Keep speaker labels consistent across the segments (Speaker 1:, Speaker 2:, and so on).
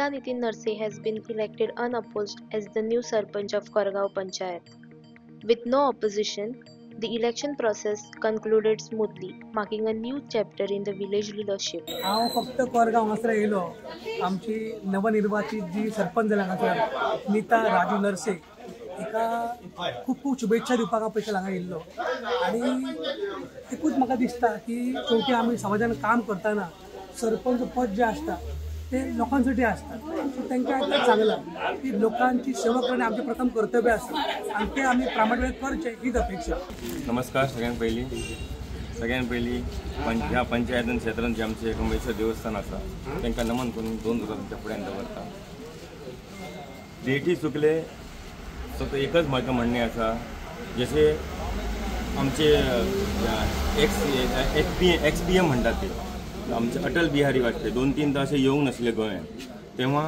Speaker 1: Nita Nitin Narse has been elected unopposed as the new Sarpanch of Korgaon Panchayat. With no opposition, the election process concluded smoothly, marking a new chapter in the village leadership.
Speaker 2: हांव फक्त कोरगांव हांगासर येयलो. आमची नवनिर्वाचित जी सरपंच जाल्या हांगासर नीता राजू नर्से हिका खूब खूब शुभेच्छा दिवपाक हांव स्पेशल हांगा येयल्लो. आनी एकूच म्हाका दिसता की शेवटी आमी समाजान काम करतना सरपंच पद जें आसता ते लोकांसाठी आसता. सो तांकां आतां सांगलां की लोकांची सेवा करणे आमचें प्रथम कर्तव्य आसा आनी तें आमी प्रामाणीकपणान करचें हीच अपेक्षा.
Speaker 3: नमस्कार. सगळ्यात पयलीं ह्या पंचायतीन क्षेत्रांत जे आमचें एकमेश्वर देवस्थान आसा तांकां नमन करून 2 रुपया तुमच्या फुड्यान दवरता. डेटी चुकले फक्त एकच म्हाका म्हणणें आसा, जशें आमचे एक्स पी एम म्हणटात ते आमचे अटल बिहारी वाजपेयी 2-3 अशें येवंक नासले गोंयांत, तेव्हा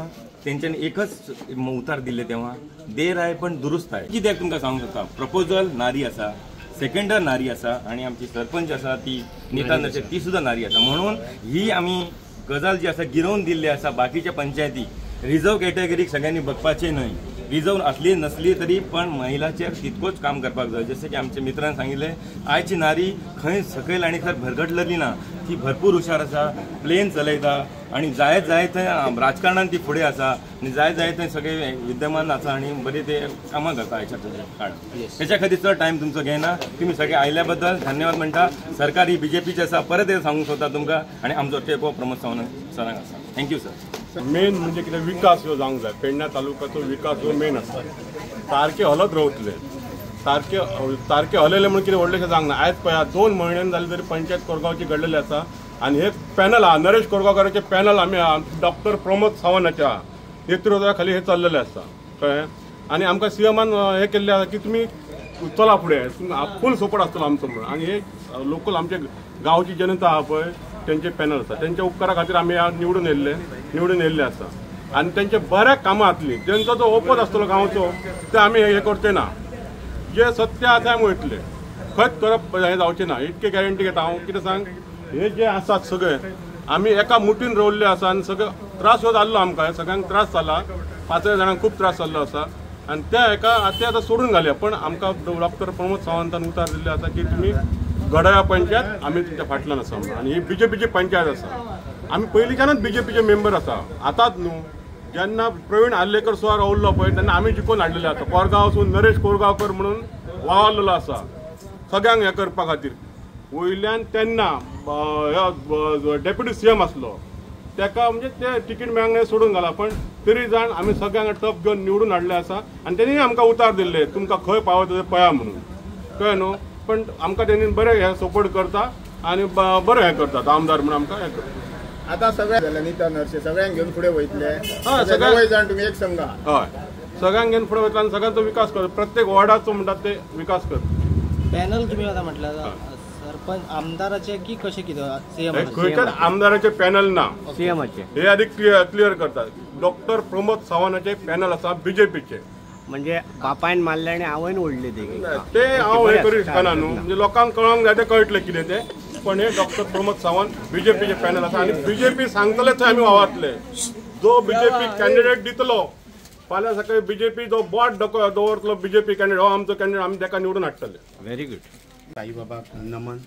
Speaker 3: तेंच्यांनी एकच उतार दिल्ले तेव्हा देर आहे पण दुरुस्त आहे. कित्याक तुमकां सांगूंक सोदता, प्रपोजल नारी आसा, सेकंडर नारी आसा आनी आमची सरपंच आसा ती नीता नर्से ती सुद्दां नारी आसा. म्हणून ही आमी गजाल जी आसा गिरोवन दिल्ली आसा बाकीच्या पंचायती रिजर्व कॅटेगरीक सगळ्यांनी बघपाचें न्हय. रिजर्व असली नसली तरी पण महिलाचेर तितकोच काम करपाक जाय. जशें की आमच्या मित्रान सांगिल्लें, आयची नारी खंय सकयल आनी खंय भरकटलेली ना, ती भरपूर हुशार आसा, प्लेन चलयता आनी जाय जाय थंय राजकारणान ती फुडें आसा आनी जाय जाय थंय सगळे विद्यमान आसा आनी बरी ते कामां करता आयच्या काळात. तेच्या खातीर चड टायम तुमचो घेयना. तुमी सगळे आयल्या बद्दल धन्यवाद म्हणटा. सरकार ही बीजेपीची आसा, परत एकदा सांगूंक सोदता तुमकां आनी आमचो तेंको प्रमोद सावंत सरांक आसा. Thank you sir.
Speaker 4: Main म्हणजे कितें विकास ह्यो जावंक जाय. पेडण्या तालुक्याचो विकास हो मेन आसा. सारके हलत रावतले, सारके सारके हलयले म्हणून कितें व्हडलेशें जावंक ना. आयज पळया 2 म्हयन्यान जाले तरी पंचायत कोरगांवची घडलेली आसा आनी हे पॅनल आहा नरेश कोरगांवकाराचें पॅनल आमी डॉक्टर प्रमोद सावंताच्या नेतृत्वा खाली हे चल्लेलें आसा, कळ्ळें. आनी आमकां सी एमान हें केल्लें आसा की तुमी चला फुडें, फूल सपोर्ट आसतलो आमचो म्हणून. आनी हे लोकल आमचे गांवची जनता आहा पळय तेंचे पॅनल आसा, तेंच्या उपकारा खातीर आमी निवडून येयल्ले आसा. आनी तेंचे बऱ्या कामां जातलीं, तेंचो जो ओपत आसतलो गांवचो ते आमी हें करचे ना, जे सत्य आसा आमी वयतले, खंयच करप हें जावचें ना, इतके गॅरंटी घेता हांव. कितें सांग, हे जे आसात सगळे आमी एका मुठीन रोवल्ले आसा आनी सगळे त्रास हो जाल्लो आमकां, सगळ्यांक त्रास जाला, 5 जाणांक खूब त्रास जाल्लो आसा आनी त्या एका ते आतां सोडून घालया. पण आमकां डॉक्टर प्रमोद सावंतान उतार दिल्ले आसा की तुमी घडया पंचायत, आमी तुमच्या फाटल्यान आसा म्हणून. आनी ही बीजेपीची पंचायत आसा, आमी पयलींच्यानूच बीजेपीचे मेंबर आसा. आतांच न्हू, जेन्ना प्रवीण आर्लेकर सुद्दां रावल्लो पळय तेन्ना आमी जिखोवन हाडलेले आसा. कोरगांवसून नरेश कोरगांवकर म्हणून वावरलेलो आसा सगळ्यांक हें करपा खातीर. वयल्यान तेन्ना डेप्युटी सी एम आसलो तेका म्हणजे ते तिकीट मेळोंक सोडून घाला, पण तरी जाण आमी सगळ्यांक टप घेवन निवडून हाडले आसा आनी तेणी आमकां उतार दिल्ले तुमकां खंय पावता ते पळया म्हणून, कळ्ळें न्हू. पण आमकां तेणी बरें हें सपोर्ट करता आनी बरें हें करतात आमदार म्हणून आमकां हें करता.
Speaker 5: आतां सगळें नीता नर्से सगळ्यांक घेवन फुडें वयतले, सगळे जाण तुमी एक संघ,
Speaker 4: हय सगळ्यांक घेवन फुडें वयतले आनी सगळ्यांचो विकास करता, प्रत्येक वॉर्डाचो म्हणटात ते विकास करता.
Speaker 6: पॅनल तुमी आतां म्हटल्यार सरपंच आमदाराचे की कशें कितें?
Speaker 4: खंयच्याच आमदाराचे पॅनल ना,
Speaker 7: सीएमाचे
Speaker 4: हे आदी क्लियर करतात. डॉक्टर प्रमोद सावंताचे पॅनल आसा बीजेपीचे,
Speaker 7: म्हणजे बापायन मारले आनी आवयन ओडले
Speaker 4: ते हांव हें करूं शकना न्हू, म्हणजे लोकांक कळोंक जाय ते कळटलें कितें तें. पण हे डॉक्टर प्रमोद सावंत बीजेपीचे पॅनल आसा आनी बीजेपी सांगतले थंय आमी वावरतले. जो बीजेपी कॅन्डिडेट दितलो फाल्यां सकाळी बीजेपी जो बोट दवरतलो बीजेपी कॅन्डिडेट हो आमचो कॅन्डिडेट, आमी ताका निवडून हाडटले.
Speaker 7: Very good.
Speaker 8: साईबाबाक नमन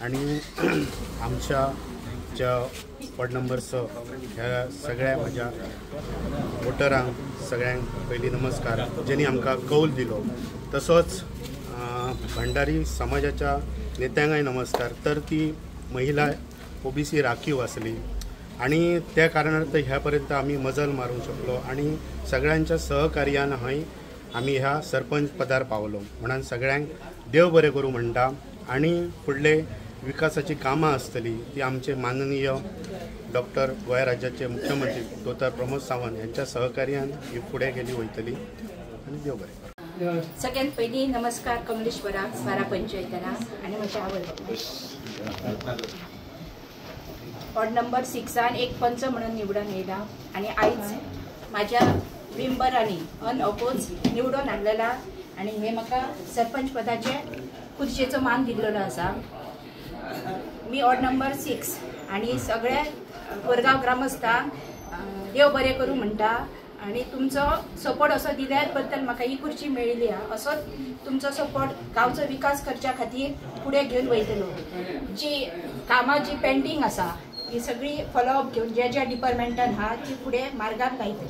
Speaker 8: आणि आमच्या ज्या वॉर्ड नंबर 6 ह्या सगळ्या म्हज्या वोटरांक सगळ्यांक पयलीं नमस्कार, जेणी आमकां कौल दिलो. तसोच भंडारी समाजाच्या नेत्यांकय नमस्कार. तर ती महिला ओबीसी राखीव आसली आणि त्या कारणार्थ ह्या पर्यंत आमी मजल मारूंक शकलो आणि सगळ्यांच्या सहकार्यान हय आमी ह्या सरपंच पदार पावलो. म्हणून सगळ्यांक देव बरें करूं म्हणटा आणि फुडले विकासाची कामां आसतली ती आमचे माननीय डॉक्टर गोंय राज्याचे मुख्यमंत्री दोतोर प्रमोद सावंत यांच्या सहकार्यान ही फुडें गेली वयतली आनी देव बरें करूं.
Speaker 9: सगळ्यात पयलीं नमस्कार कमलेश्वराक, बारा पंचायतना आनी म्हज्या आवय बापायक. वॉर्ड नंबर 6 एक पंच म्हणून निवडून येयला आनी आयज म्हाज्या मेंबरांनी अनअपोज निवडून हाडलेला आनी हे म्हाका सरपंच पदाचे खुर्चेचो मान दिल्लेलो आसा. मी वॉर्ड नंबर 6 आनी सगळ्या कोरगांव ग्रामस्थांक देव बरें करूं म्हणटा आनी तुमचो सपोर्ट असो दिल्या बद्दल म्हाका ही खुर्ची मेळिल्ली आहा. असोच तुमचो सपोर्ट गांवचो विकास करच्या खातीर फुडें घेवन वयतलो. जी कामां जी पेंडींग आसा ही सगळी फॉलोअप घेवन ज्या ज्या डिपार्टमेंटान आहा ती फुडें मार्गाक लायतली.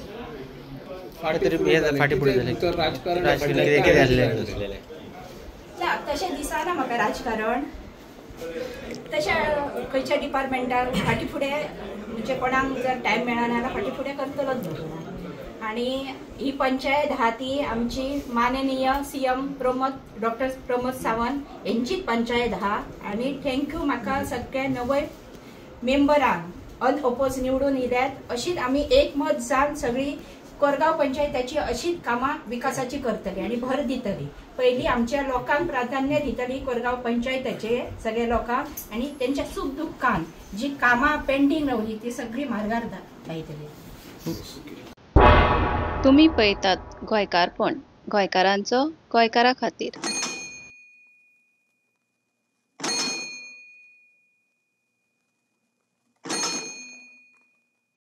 Speaker 9: ना तशें दिसना म्हाका राजकारण तशें खंयच्या डिपार्टमेंटार फाटीं फुडें म्हणजे कोणाक जर टायम मेळना जाल्यार फाटीं फुडें करतलोच न्हू. आनी ही पंचायत आहा ती आमची माननीय सीएम डॉक्टर प्रमोद सावंत हेंचीच पंचायत आहा. आनी thank you म्हाका सगळ्या नवय मेंबरांक अनओपोज निवडून येयल्यात. अशीच आमी एकमत जावन सगळी कोरगांव पंचायताची अशीच कामां विकासाची करतली आनी भर दितली. पयलीं आमच्या लोकांक प्राधान्य दितली कोरगांव पंचायताचे सगळ्या लोकांक आनी तेंच्या सूख दुख्खान जी कामां पेंडींग रावली ती सगळी मार्गार लायतली.
Speaker 10: तुमी पळयतात गोंयकारपण, गोंयकारांचो गोंयकारा खातीर.